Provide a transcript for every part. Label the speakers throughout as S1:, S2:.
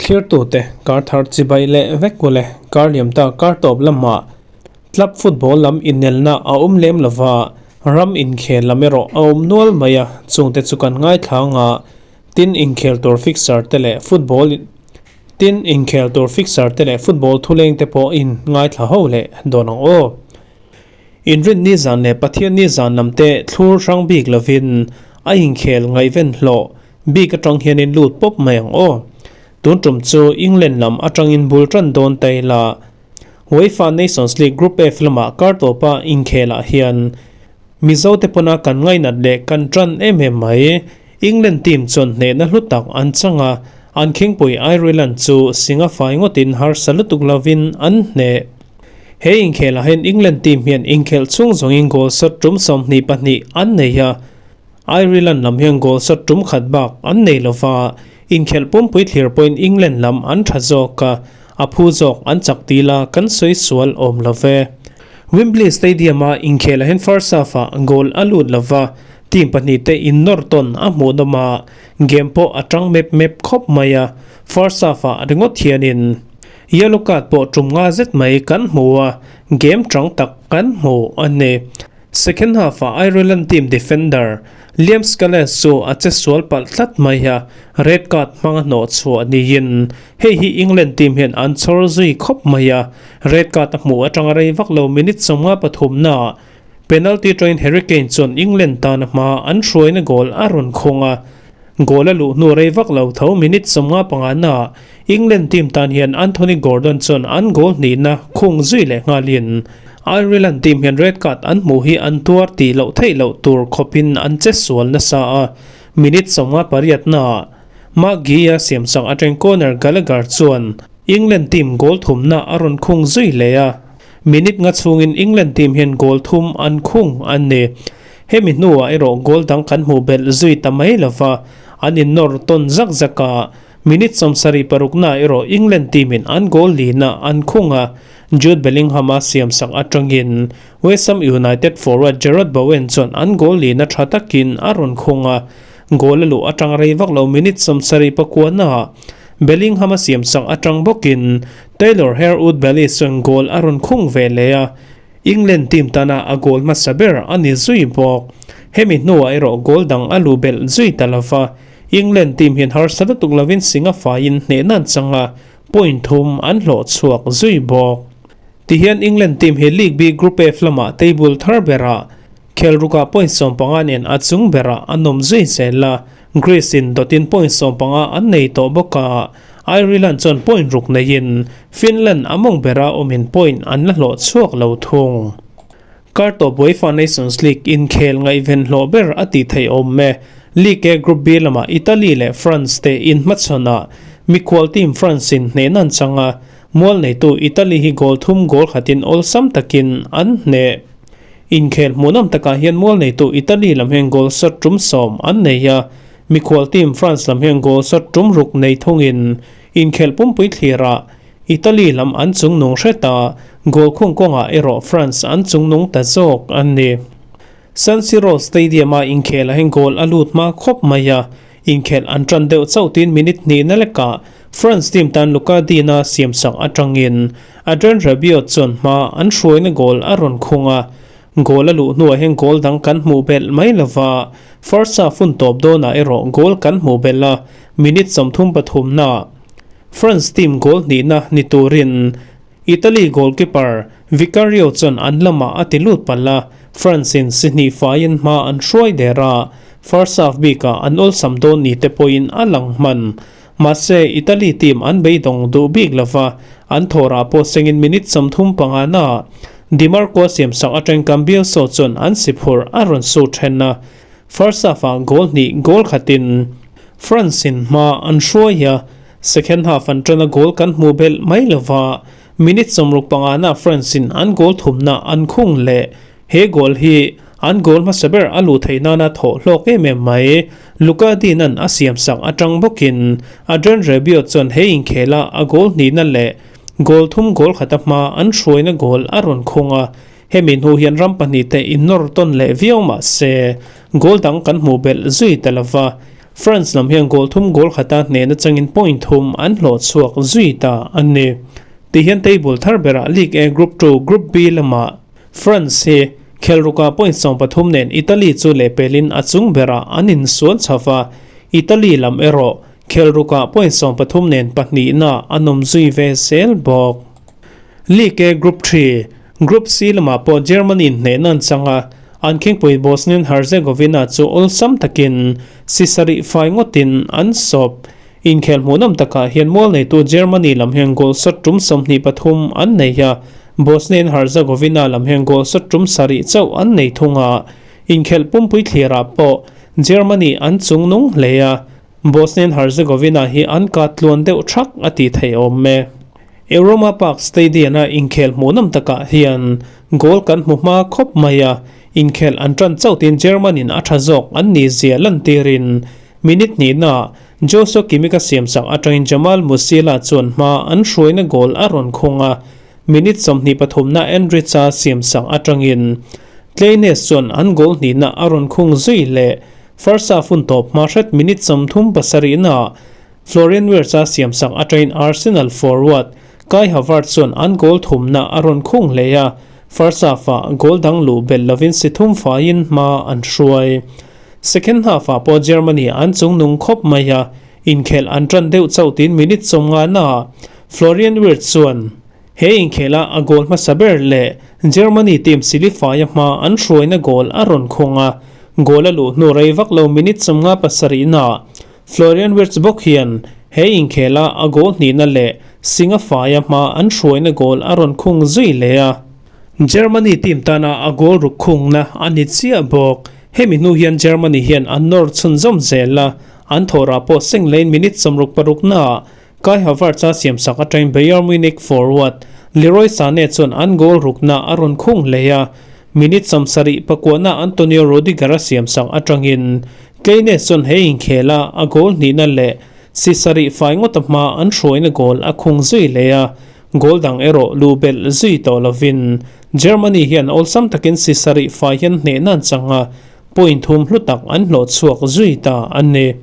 S1: Thlirtute kar thar chibai leh vek ule kar liam ta kar tawp lamah club football lam inelna a awm lem lova ram inkhel lam erawh a awm nual mai a, chungte chu kan ngaithla anga tin inkhel tur fixture te leh football tin inkhel tur fixture te leh football thuleng te pawh in ngaithla ho leh dawn ang aw. Inrinni zan leh Pathianni zan lam te thlur hrang bik lovin a inkhel ngaihven hlawh bik atang hianin lut pawp mai ang aw. Tun tum chu England lam atangin bul tan dawn ta ila, UEFA Nations League Group F lamah kar tawpa inkhelah hian Mizo te pawna kan ngainat leh kan tan em em mai. England team chuan hnehna hlu tak an chang a, an khingpui Ireland chu singa fai ngawtin harsa lutuk lovin an hneh. He inkhelah hian England team hian inkhelh chhung zawngin goal shot tum 22 an nei a, Ireland lam hian goal shot tum khat bak an nei lova, inkhelh pumpui thlir pawhin England lam an tha zawk a, a phu zawk an chak ti la kan sawi sual awm lo ve. Wembley Stadium-a inkhelah hian first half-ah goal a lut lova, team pahnihte innawr tawn a hmuhnawm a, game pawh a tang mep mep khawp mai a, first half-ah ringawt hianin Yellow card pawh tum nga zet mai kan hmu a, game tang tak kan hmu a ni. Second half-ah Ireland team defender Liam Scales chu a che sual palh tlat mai a, red card hmanga hnawh chhuah niin hei hi England team hian an chhawr zui khawp mai a, red card a hmuh atanga rei vak lo minute 53 naah penalty atangin Harry Kane chuan England tana hma an hruaina goal a rawn khawng a. Goal a luh hnu rei vak lo tho minute 55 naah England team tan hian Anthony Gordon chuan an goal hnihna khung zui leh nghalin Ireland team hian red card an hmuh hi an tuar tih loh theih loh tur khawpin an che sual nasa a, minute 58 naah Marc Guiu-a siamsak atang Conor Gallagher chuan England team goal thumna a rawn khung zui leh a, minute nga chhungin England team hian goal thum an khung a ni. Hemi hnuah erawh goal dang kan hmuh belh zui ta mai lova, an innawr tawn zak zak a, minute 76 naah erawh England team in an goal lina an khung a, Jude Bellingham-a siamsak atangin West Ham United forward Jarrod Bowen chuan an goal lina tha takin a rawn khung a, goal a luh atang rei vak lo minute 79 naah Bellingham-a siamsak atang bawkin Taylor Harewood-Bellis chuan goal a rawn khung ve leh a, England team tana a goal hmasa ber a ni zui bawk. Hemi hnuah erawh goal dang a luh belh zui ta lova, England team hian harsa lutuk lovin singa faiin hnehna an chang a, point thum an hlawh chhuak zui bawk. Tihian England team hi League B Group F lamah table thar berah khel rukah point 15 nen a chung berah an awm zui zel a, Greece in dawtin point 15 an nei tawh bawk a, Ireland chuan point ruk neiin Finland a mawng bera awmin point an la hlawh chhuak lo thung. Kar tawp UEFA Nations League inkhel ngaihven hlawh ber a tih theih awm e. League A Group B lamah Italy leh France te inhmachhawn a, mikhual team France in hnehna an chang a, mual neitu Italy hi goal thum goal khatin awlsam takin an hneh. Inkhel hmuhnawm takah hian mual neitu Italy lam hian goal shot tum 10 an nei a, mikhual team France lam hian goal shot tum ruk nei thungin inkhelh pumpui thlirah Italy lam an chungnung hret a, goal khung kawngah erawh France an chungnung ta zawk an ni. San Siro Stadium-a inkhelah hian goal a lut hma khawp mai a, inkhelh an tan deuh chauh tin minute hnih na lekah France team tan Luca Dina siamsak atangin Adrien Rabiot chuan hma an hruaina goal a rawn khung a, goal a luh hnuah hian goal dang kan hmuh belh mai lova, first half hun tawp dawnah erawh goal kan hmuh belh a, minute 33 naah France team goal hnihna ni turin Italy goalkeeper Vicario chuan an lamah a ti lut palh a, France in si hnih faiin hma an hruai der a, first half bikah an awlsam dawn ni te pawhin a lang hman. Mahse, Italy team an beidawng duh bik lova, an thawrah pawh sengin minute 35 naah Di Marco a siamsak atang Cambiaso chuan an si phurh a rawn su then a, first half-ah goal hnih goal khatin France in hma an hruai a, second half an tana goal kan hmuh belh mai lova, minute 65 naah France in an goal thumna an khung leh. He goal hi an goal hmasa ber a luh theih nana thawh hlawk em em mai. Luca Dinan a siamsak atang bawkin Adrien Rabiot chuan he inkhela a goal hnihna leh goal thum goal khata hma an hruaina goal a rawn khung a, hemi hnu hian ram pahnih te innawr tawn leh viau mah se goal dang kan hmuh belh zui ta lova. France lam hian goal thum goal khata hnehna changin point thum an hlawh chhuak zui ta a ni. Tihian table thar berah League A Group 2 Group B lamah France hi khelruka point 13 nen Italy chu lehpelin a chung berah an insual chho va, Italy lam erawh khelruka point 13 nen pahnihna an awm zui ve zel bawk. League A Group 3 Group C lamah pawh Germany in hnehna an chang a, an khingpui Bosnia and Herzegovina chu awlsam takin si sarih fai ngawtin an sawp. Inkhel hmuhnawm takah hian mual neitu Germany lam hian goal shot tum 23 an nei a, Bosnia and Herzegovina lam hian goal shot tum sarih chauh an nei thung a. Inkhelh pumpui thlirah pawh Germany an chungnung hle a, Bosnia and Herzegovina hi an kat tluan deuh thak a tih theih awm e. Euroma Park Stadium-a inkhel hmuhnawm takah hian goal kan hmu hma khawp mai a, inkhel an tan chauhtin German-in a tha zawk an nih zia lantirin minute hnihnaah Joshua Kimmich-a siamsak atangin Jamal Musiala chuan hma an hruaina goal a rawn khung a, minute 23na Endrick-a siamsak atangin Kleines chuan an goal hnihna a rawn khung zui leh. First half hun tawp hma hret minute 37naah Florian Wirtz-a siamsak atangin Arsenal forward Kai Havertz chuan an goal thumna a rawn khung hle a, first half-ah goal dang luh belh lovin si thum faiin hma an hruai. Second half-ah pawh Germany an chungnung khawp mai a, inkhelh an tan deuh chauh tiin minute 50naah Florian Wirtz chuan he inkhela a goal hmasa ber leh Germany team silifaia hma an hruaina goal a rawn khung a, goal a luh hnu rei vak lo minute 57naah Florian Wirtz bawk hian he inkhela a goal hnihna leh singa faia hma an hruaina goal a rawn khung zui leh a. Germany team tana a goal ruk khungna a ni chiah bawk. Hemi hnu hian Germany hian an nawr chhunzawm zel a, an thawhrah pawh seng lein minute 66naah Kai Havertz-a siamsak atangin Bayern Munich forward Leroy Sane chuan an goal rukna a rawn khung hle a, minute 79na Antonio Rudiger-a siamsak atangin Kleines chuan he inkhela a goal hnihna leh si sarih fai ngawta hma an hruaina goal a khung zui leh a, goal dang erawh luh belh zui tawh lovin Germany hian awlsam takin si sarih fai hian hnehna an chang a, point thum hlu tak an hlawh chhuak zui ta a ni.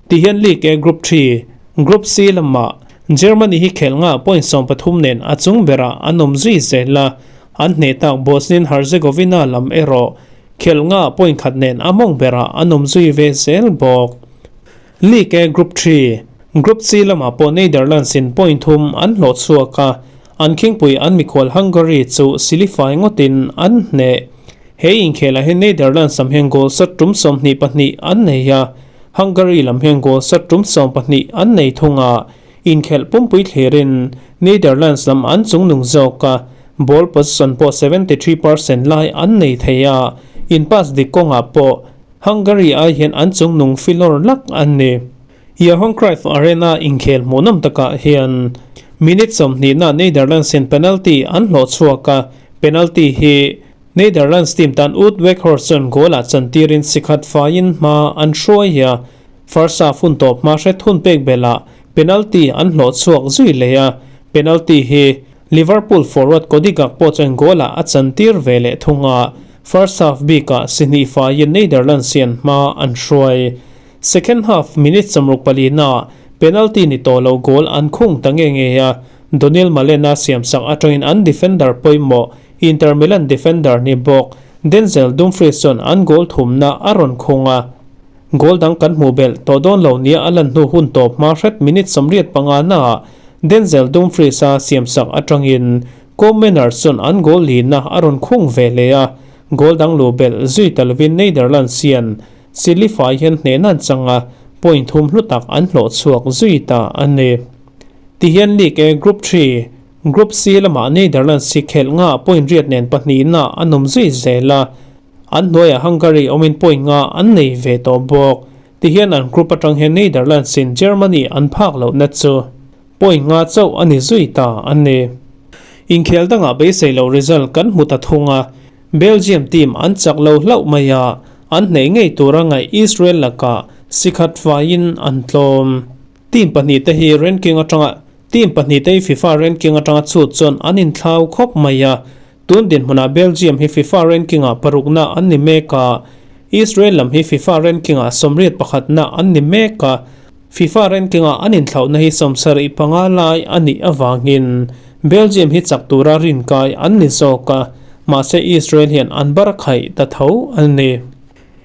S1: Tihian League A Group 3, Group C lamah Germany hi khelh nga point 13 nen a chung berah an awm zui zel a, an hneh tak Bosnia and Herzegovina lam erawh khelh nga point khat nen a mawng berah an awm zui ve zel bawk. League A Group 3, Group C lamah pawh Netherlands in point thum an hlawh chhuak a, an khingpui an mikhual Hungary chu silifai ngawtin an hneh. He inkhelah hian Netherlands lam hian goal shot tum 22 an nei a, Hungary lam hian goal shot tum 12 an nei thung a, inkhelh pumpui thlirin Netherlands lam an chungnung zawk a, ball possession pawh 73% lai an nei thei a, in pass dik kawngah pawh Hungary ai hian an chungnung filawr lak an ni. Johan Cruyff Arena inkhel hmuhnawm takah hian minute 20na Netherlands hian penalty an hlawh chhuak a, penalty hi Netherlands team tan Wout Weghorst chuan goal-ah chantirin sikhat faiin hma an hruai a, first half hun tawp hma hret hun pek belah penalty an hlawh chhuak zui leh a, penalty hi Liverpool forward Cody Gakpo chuan goal-ah a chantir ve leh thung a, first half bikah si hnih faiin Netherlands hian hma an hruai. Second half minute 64naah penalty ni tawh lo goal an khung ta nge nge a, Donyell Malen-a siamsak atangin an defender pawimawh Inter Milan defender ni bawk Denzel Dumfries chuan an goal thumna a rawn khung a, goal dang kan hmuh belh tawh dawn lo nia a lan hnu hun tawp hma hret minute 85naah Denzel Dumfries-a siamsak atangin Koeman chuan an goal lina a rawn khung ve leh a, goal dang luh belh zui ta lovin Netherlands hian Silifai hian hnehna an chang a, point thum hlu tak an hlawh chhuak zui ta a ni. Tihian League A Group 3, Group C lamah Netherlands hi khelh nga point riat nen pahnihna an awm zui zel a, an hnuaiah Hungary awmin point nga an nei ve tawh bawk. Tihian an group atang hian Netherlands in Germany an phak lohna chu point nga chauh a ni zui ta a ni. Inkhel dangah beisei lo result kan hmu ta thung a, Belgium team an chak lo hlauh mai a, an hneh ngei tura ngaih Israel lakah sikhat faiin an tlawm. Team pahnih te hi ranking atanga Team pahnih te hi FIFA ranking atanga chhut chuan an inthlau khawp mai a, tun dinhmunah Belgium hi FIFA ranking-ah parukna an ni mek a, Israel lam hi FIFA ranking-ah 81na an ni mek a, FIFA ranking-ah an inthlauhna hi 75 lai a nih avangin Belgium hi chak tura rinkai an ni zawk a, mahse Israel hian an bar khaih ta tho a ni.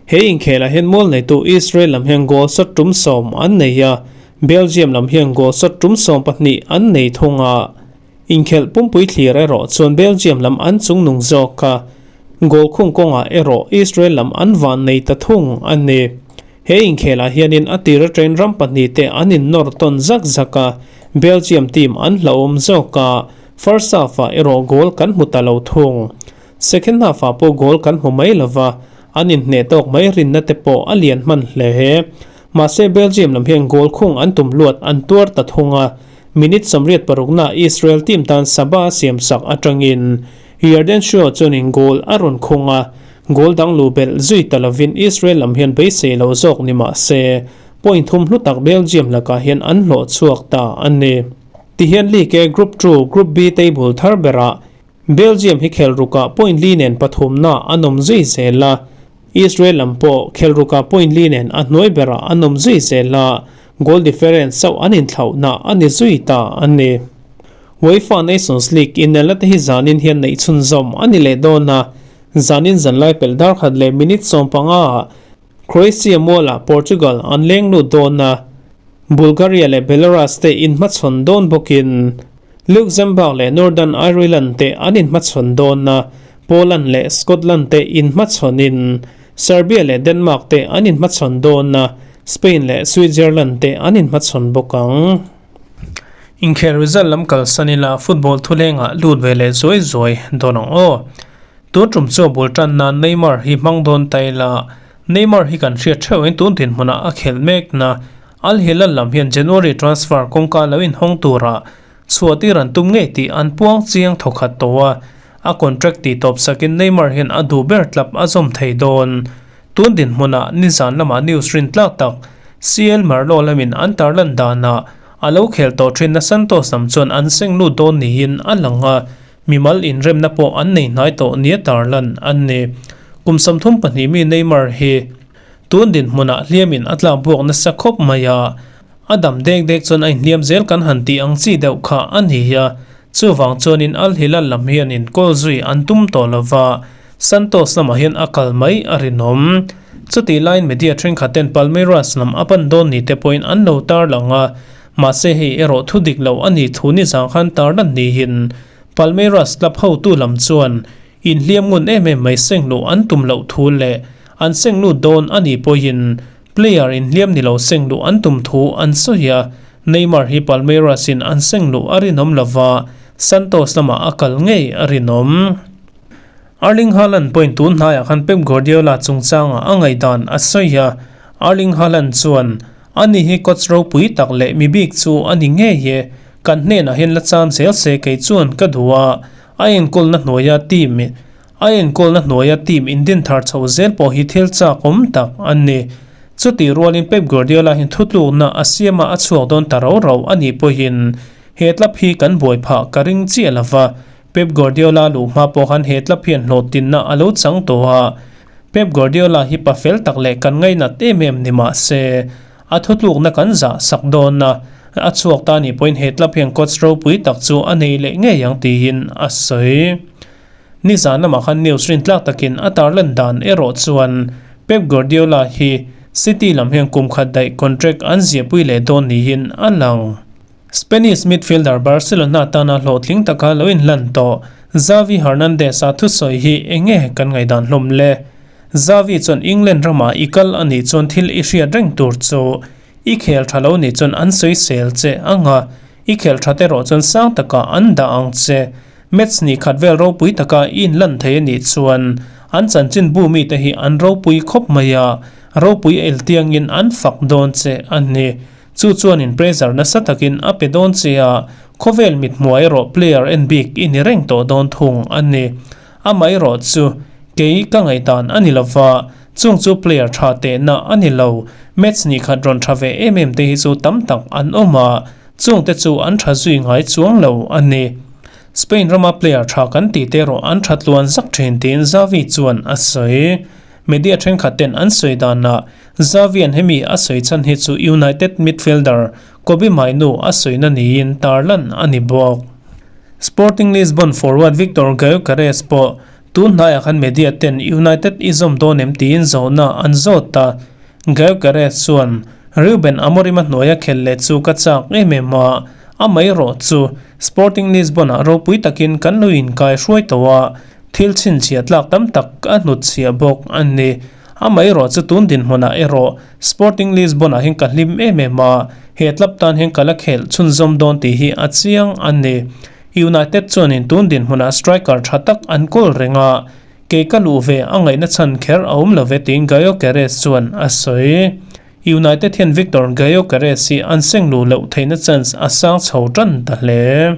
S1: He inkhelah hian mual neitu Israel lam hian goal shot tum 10 an nei a, Belgium lam hian goal shot tum 12 an nei thung a. Inkhelh pumpui thlir erawh chuan Belgium lam an chungnung zawk a, goal khung kawngah erawh Israel lam an van nei ta thung a ni. He inkhelah hianin a tir atangin ram pahnihte an innawr tawn zak zak a, Belgium team an hlauhawm zawk a, first half-ah erawh goal kan hmu ta lo thung. Second half-ah pawh goal kan hmu mai lo va, an inhneh tawk mai rinna te pawh a lian hman hle. Mahse Belgium lam hian goal khung an tum luat an tuar ta thung a, minute 86 na Israel team tan Saba siam sak atangin Yarden Shaw chuanin goal a rawn khung a, goal dang lu belh zui ta lovin Israel lam hian beisei lo zawk ni mah se point thum hlu tak Belgium lakah hian an hlawh chhuak ta a ni. Tihian League Group 2, Group B table thar berah Belgium hi khel rukah point li nen pathumna an awm zui zel a, Israel lam pawh khel rukah point li nen a hnuai berah an awm zui zel a, goal difference chauh an inthlauhna a ni zui ta a ni. UEFA Nations League inelna te hi zanin hian neih chhunzawm a ni leh dawn a, zanin zanlai pelh dar khat leh minute 15 ah Croatia mualah Portugal an leng lut dawn a, Bulgaria leh Belarus te inhmachhawn dawn bawkin Luxembourg leh Northern Ireland te an inhmachhawn dawn a, Poland leh Scotland te inhmachhawnin Serbia leh Denmark te an inhmachhawn dawn a, Spain leh Switzerland te an inhmachhawn bawk ang. Inkhel result lam kalsan ila football thulengah lut ve leh zuai zuai dawn ang aw. Tun tum chu a bul tan nan Neymar hi hmang dawn ta ila, Neymar hi kan hriat theuhin tun dinhmunah a khelh mek na. Al Hilal lam hian January transfer kawngka lo inhawng tura chhuahtir an tum ngei tih an puang chiang thawkhat tawh a, a contract tih tawp sakin Neymar hian a duh ber tlap a zawm thei dawn. Tun dinhmunah nizan lamah news rin tlak tak CL Merlo lamin an tarlan danah a lo khel tawh thinna Santos lam chuan an seng lut dawn niin a lang a, mimal inremna pawh an nei hnai tawh nia tarlan an ni. Kum 32 mi Neymar hi tun dinhmunah hliamin a tlak buak nasa khawp mai a, a dam dek dek chuan a inhliam zel kan han tih ang chi deuh kha a ni a, chuvang chuanin Al Hilal lam hianin goal zui an tum tawh lova, Santos lamah hian a kal mai a rinawm. Chutih laiin media thenkhat ten Palmeiras lam a pan dawn ni te pawhin an lo tarlang a, mahse hei erawh thu dik lo a nih thu nizang khan tarlan niin Palmeiras club hotu lam chuan inhliam ngun em em mai seng luh an tum loh thu leh an seng lut dawn a nih pawhin player inhliam ni lo seng luh an tum thu an sawi a, Neymar hi Palmeiras in an seng luh a rinawm lova, Santos lamah a kal ngei a rinawm. Erling Haaland pawhin tun hnaiah khan Pep Guardiola chungchangah a ngaihdan a sawi a, Erling Haaland chuan, Ani hi coach ropui tak leh mi bik chu a ni ngei e, kan hnenah hian la cham zel se kei chuan ka duh a, a enkawlna hnuaia team a enkawlna hnuaia team indin thar chho zel pawh hi thil chak awm tak a ni. Chutih rualin Pep Guardiola hian thutlukna a siama a chhuak dawn ta rau rau a nih pawhin he club hi kan buai phah ka ring chiah lova, Pep Guardiola luh hma pawh khan he club hian hlawhtlinna a lo chang tawh a, Pep Guardiola hi pa fel tak leh kan ngainat em em ni mah se, a thutlukna kan zah sak dawn a, a chhuak ta nih pawhin he club hian coach ropui tak chu a nei leh ngei ang tiin a sawi. Nizan lamah khan news rintlak takin a tarlan dan erawh chuan Pep Guardiola hi City lam hian kum khat daih contract an ziahpui leh dawn niin a lang. Spanish midfielder Barcelona tana hlawhtling taka lo inhlan tawh Xavi Hernandez-a thusawi hi eng nge kan ngaihdan hlawm le? Xavi chuan England ramah i kal a nih chuan thil i hriat reng tur chu i khel tha lo nih chuan an sawisel che ang a, i khel that erawh chuan sang takah an dah ang che. Match ni khat vel ropui taka i inhlan thei a nih chuan an chanchin bu mite hi an ropui khawp mai a, ropui eltiangin an fak dawn che a ni. Chu chuanin pressure nasa takin a pe dawn che a, khawvel mit hmuai erawh player en bik i ni reng tawh dawn thung a ni. Amaherawh chu kei ka ngaihdan a ni lova, chung chu player tha tehna a ni lo. Match ni khat rawn tha ve em em te hi chu tam tak an awm a, chung te chu an tha zui ngai chuang lo a ni. Spain rama player tha kan tih te erawh an tha tluan zak thin tiin Xavi chuan a sawi. Media thenkhat ten an sawi danah Xavi-a'n hemi a sawi chhan hi chu United midfielder Kobbie Mainoo a sawina niin tarlan a ni bawk. Sporting Lisbon forward Victor Gyokeres pawh tun hnaiah khan media ten United i zawm dawn em tiin zawhna an zawt a. Gyokeres chuan, Ruben Amorim-a hnuaia khel leh chu ka chak em em a, amaherawh chu Sporting Lisbon-ah ropui takin kan lo inkai hruai tawh a, thil chhinchhiah tlak tam tak a hnutchhiah bawk a ni. Amaherawh chu tun dinhmunah erawh Sporting Lisbon-ah hian ka hlim em em a, he club tan hian ka la khelh chhunzawm dawn tih hi a chiang a ni. United chuanin tun dinhmunah striker tha tak an kawl reng a, kei ka luh ve a ngaihna chhan kher a awm lo ve tiin Gyokeres chuan a sawi. United hian Victor Gyokeres hi an seng luh loh theihna chance a sang chho tan ta hle.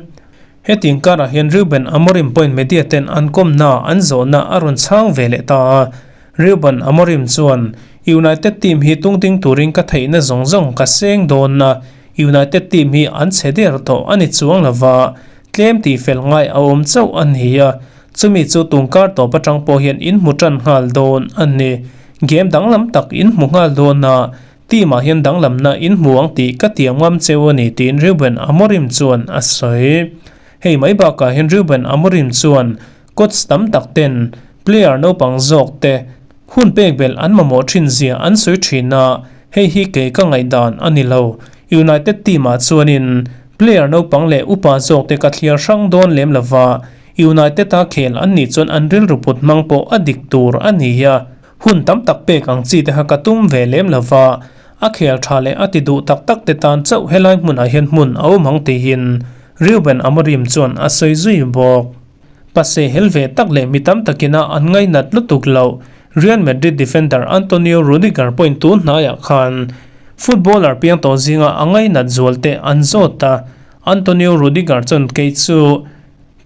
S1: Hetiang karah hian Ruben Amorim pawhin media ten an kawmna an zawhna a rawn chhang ve leh ta a. Ruben Amorim chuan, United team hi tungding turin ka theihna zawng zawng ka seng dawn a, United team hi an chhe der tawh a ni chuang lova, tlem tih fel ngai a awm chauh a ni a, chumi chu tungkar tawp atang pawh hian in hmu tan nghal dawn a ni. Game danglam tak in hmu nghal dawn a, Team ah hian danglamna in hmu ang tih ka tiam ngam cheu a ni tiin Reuben Amorim chuan a sawi. Hei mai bakah hian Reuben Amorim chuan coach tam tak ten player naupang zawk te hun pek belh an mamawh thin zia an sawi thin a, hei hi kei ka ngaihdan a ni lo. United team ah chuanin player naupang leh upa zawk te ka thliar hrang dawn lem lova, United a khel an nih chuan an rilru put hmang pawh a dik tur a ni a. Hun tam tak pek ang chi te kha ka tum ve lem lo va, a khel tha leh a ti duh tak tak te tan chauh helai hmunah hian hmun a awm ang tiin Reuben Amorim chuan a sawi zui bawk. Pase hel ve tak leh mi tam takina an ngainat lutuk loh Real Madrid defender Antonio Rudiger pawhin tun hnaiah khan footballer piang tawh zinga a ngainat zual te an zawt a, Antonio Rudiger chuan kei chu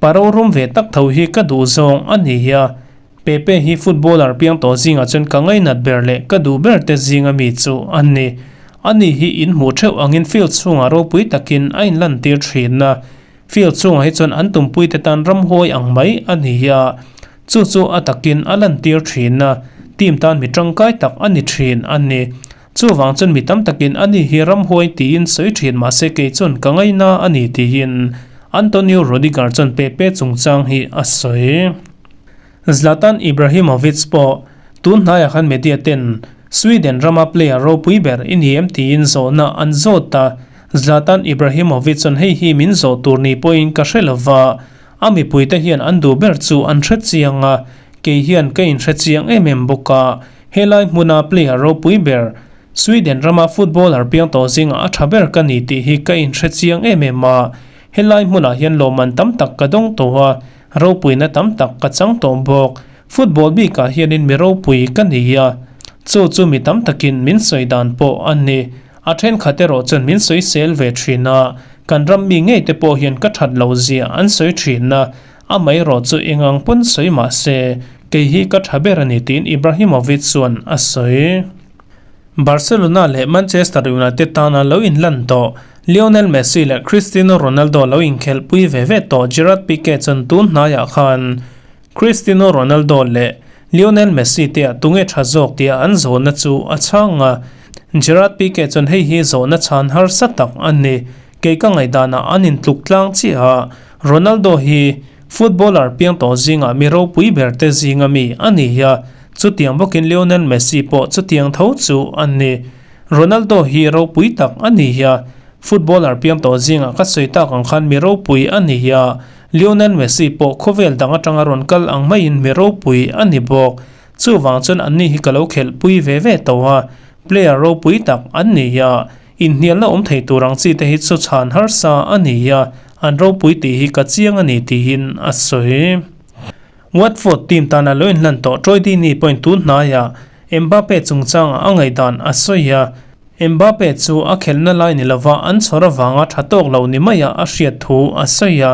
S1: paro rum ve tak tho hi ka duh zawng a ni a, Pepe hi footballer piang tawh zingah chuan ka ngainat ber leh ka duh ber te zinga mi chu a ni. Ani hi in hmuh theuh angin field chhungah ropui takin a inlantir thin a. Field chhungah hi chuan an tumpui te tan ramhuai ang mai a ni a, chu chu a takin a lantir thin a, team tan mi tangkai tak a ni thin a ni. Chuvang chuan mi tam takin ani hi ramhuai tiin sawi thin mahse kei chuan ka ngaina a ni tiin Antonio Rudiger chuan Pepe chungchang hi a sawi. Zlatan Ibrahimovic pawh tun hnaiah khan media ten Sweden rama player ropui ber i ni em tiin zawhna an zawt a, Zlatan Ibrahimovic chuan hei hi min zawh tur ni pawhin ka hre lova, a mipuite hian an duh ber chu an hre chiang a, kei hian ka inhre chiang em em bawk a, helai hmuna player ropui ber Sweden rama footballer piang tawh zingah a tha ber ka ni tih hi ka inhre chiang em em a, helai hmunah hian lawmman tam tak ka dawng tawh a, Ropuina tam tak ka chang tawh bawk. Football bikah hianin mi ropui ka ni a, chu chu mi tam takin min sawi dan pawh a ni. A thenkhat erawh chuan min sawi sel ve thin a, kan ram mi ngei te pawh hian ka that lo zia an sawi thin a, amaherawh chu engang pawn sawi mah se, kei hi ka tha ber a ni tiin Ibrahimovic chuan a sawi. Barcelona leh Manchester United tana lo inlan tawh Lionel Messi leh Cristiano Ronaldo lo inkhelhpui ve ve tawh Gerard Pique chuan tun hnaiah khan Cristiano Ronaldo leh Lionel Messi te ah tunge tha zawk tia an zawhna chu a chhang a. Gerard Pique chuan hei hi zawhna chhan harsa tak a ni. Kei ka ngaihdanah an intluk tlang chiah a, Ronaldo hi footballer piang tawh zingah mi ropui ber te zinga mi a ni a, chutiang bawkin Lionel Messi pawh chutiang tho chu a ni. Ronaldo hi ropui tak a ni a, footballer piang tawh zingah ka sawi tak ang khan mi ropui a ni a, Lionel Messi pawh khawvel dang atanga rawn kal ang maiin mi ropui a ni bawk. Chuvang chuan anni hi ka lo khelhpui ve ve tawh a, player ropui tak an ni a, inhnialna awm thei tur ang chi te hi chu chhan harsa a ni a, an ropui tih hi ka chiang a ni tiin a sawi. Watford team tana lo inhlan tawh Troy Deeney pawhin tun hnaiah Mbappe chungchangah a ngaihdan a sawi a, Mbappe chu a khelhna lai ni lova an chhawr avanga tha tawk lo ni maiah a hriat thu a sawi a,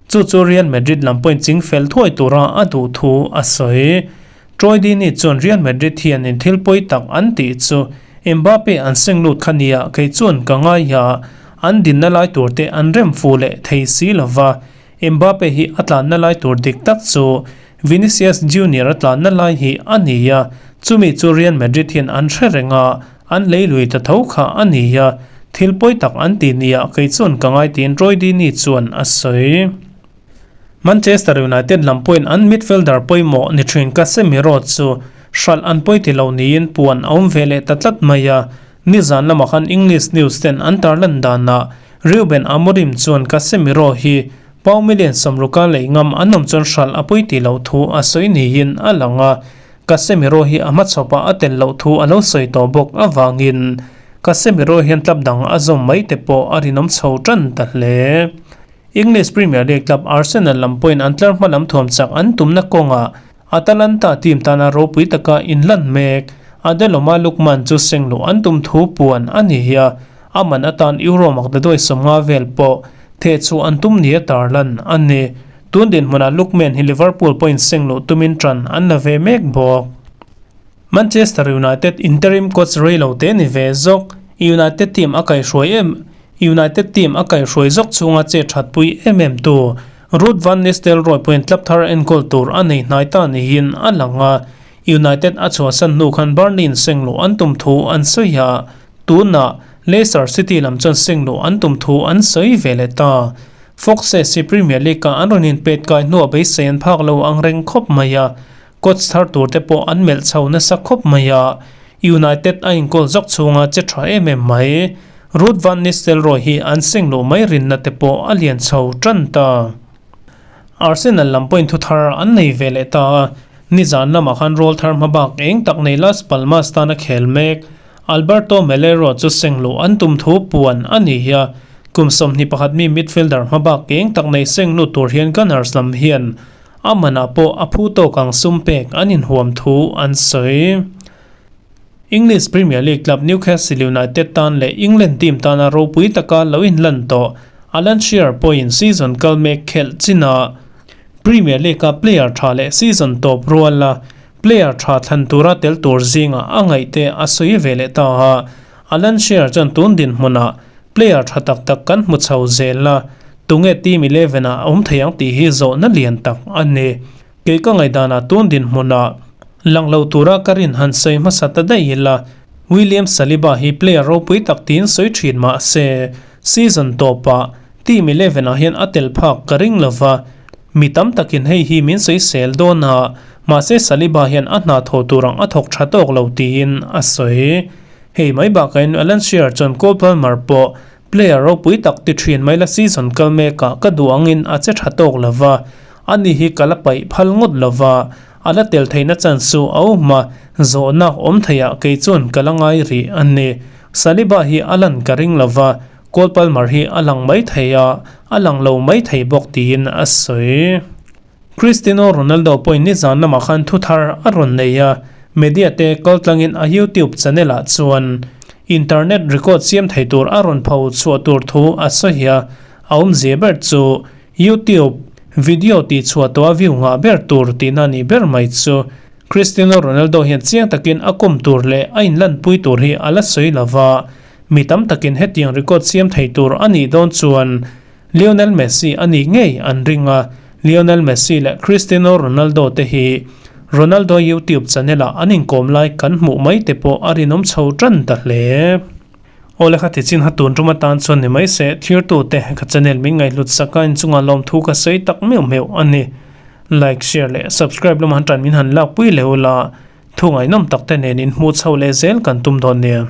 S1: chu chu Real Madrid lam pawhin ching fel thuai tura a duh thu a sawi. Troy Deeney chuan Real Madrid hianin thil pawi tak an tih chu Mbappe an seng lut kha nia kei chuan ka ngai a, an dinna lai tur te an rem fu leh thei si lova, Mbappe hi a tlanna lai tur dik tak chu Vinicius Junior a tlanna lai hi a ni a, Chumi chu Real Madrid hian an hre reng a, an lei lui ta tho kha a ni a, thil pawi tak an ti nia kei chuan ka ngai tiin Troy Deeney chuan a sawi. Manchester United lam pawhin an midfielder pawimawh ni thin Casemiro chu hralh an pawi ti lo niin puan a awm ve leh ta tlat mai a, nizan lamah khan English news ten an tarlan danah Reuben Amorim chuan Casemiro hi Pau million sawmruka lei ngam an awm chuan hralh a pawi ti loh thu a sawi niin a lang a, Casemiro hi a hmachhawpah a tel loh thu a lo sawi tawh bawk avangin Casemiro hian club dang a zawm mai te pawh a rinawm chho tan ta hle. English Premier League club Arsenal lam pawhin an tlar hma lam thuam chak an tumna kawngah Atalanta team tana ropui taka inlan mek Adeloma Lookman chu seng luh an tum thu puan a ni a, a man atan Euro makdaduai 50 vel pawh theh chhuah an tum nia tarlan a ni. Tun dinhmunah Lookman hi Liverpool pawhin seng luh tumin tan an la ve mek bawk. Manchester United interim coach rei lo te ni ve zawk, United team a kaihruai em United team a kaihruai zawk chhunga che thatpui em em tu Ruud van Nistelrooy pawhin club thar enkawl tur a nei hnai ta niin a lang a, United a chhuahsan hnu khan Burnley in seng luh an tum thu an sawi a, tunah Leicester City lam chuan seng luh an tum thu an sawi ve leh ta. Foxes hi Premier League-ah an rawn inpet kai hnuah beisei an phak lo ang reng khawp mai a, Coach thar tur te pawh an melh chho nasa khawp mai a, United a inkawl zawk chhunga che tha em em mai. Ruud van Nistelrooy hi an seng luh mai rinna te pawh a lian chho tan ta. Arsenal lam pawhin thu thar an nei ve leh ta a, nizan lamah khan roll thar hmabak eng tak nei Las Palmas tana khel mek Alberto Melero chu seng luh an tum thu puan a ni a, kum 21 mi midfielder hmabak eng tak nei seng lut tur hian Gunners lam hian A manah pawh a phu tawk ang sum pek an inhuam thu an sawi. English Premier League club Newcastle United tan leh England team tana ropui taka lo inlan tawh Alan Shearer pawhin season kal mek khelh chinah Premier League-a player tha leh season tawp ruala player tha thlan tura tel tur zingah a ngaihte a sawi ve leh ta a. Alan Shearer chuan tun dinhmunah Player tha tak tak kan hmu chho zel a, tunge team 11 ah a awm thei ang tih hi zawhna lian tak a ni. Kei ka ngaihdanah tun dinhmunah lang lo tura ka rin han sawi hmasa ta daih ila, William Saliba hi player ropui tak tiin sawi thin mah se, season tawpah team 11 ah hian a tel phak ka ring lo va, mi tam takin hei hi min sawi sel dawn a, mahse Saliba hian a hna thawh tur ang a thawk tha tawk lo tiin a sawi. Hei mai bakain Alan Shearer chuan Cole Palmer pawh player ropui tak ti thin mai la season kal mekah ka duh angin a che tha tawk lo va, ani hi ka la paih phal ngawt lo va, a la tel theihna chance chu a awm a, zawhna awm theiah kei chuan ka la ngai rih a ni. Saliba hi a lan ka ring lo va, Cole Palmer hi a lang mai thei a, a lang lo mai thei bawk tiin a sawi. Cristiano Ronaldo pawhin nizan lamah khan thu thar a rawn nei a, media te kaltlangin a YouTube channel ah chuan internet record siam thei tur a rawn pho chhuah tur thu a sawi a, a awmzia ber chu YouTube video tih chhuah tawha view ngah ber tur tihna a nih ber mai chu. Cristiano Ronaldo hian chiang takin a kum tur leh a inlanpui tur hi a la sawi lova, mi tam takin hetiang record siam thei tur a nih dawn chuan Lionel Messi a nih ngei an ring a, Lionel Messi leh Cristiano Ronaldo te hi Ronaldo YouTube channel ah an inkawm lai kan hmuh mai te pawh a rinawm chho tan ta hle. Awle kha tichin ha tun tum atan chuan ni mai se, thirtute ka channel min ngaihhlut sak a inchungah lawmthu ka sawi tak meuh meuh a ni. Like, share leh subscribe lamah han tan min han lakpui leh ula, thu ngaihnawm tak te nen inhmuh chho leh zel kan tum dawn nia.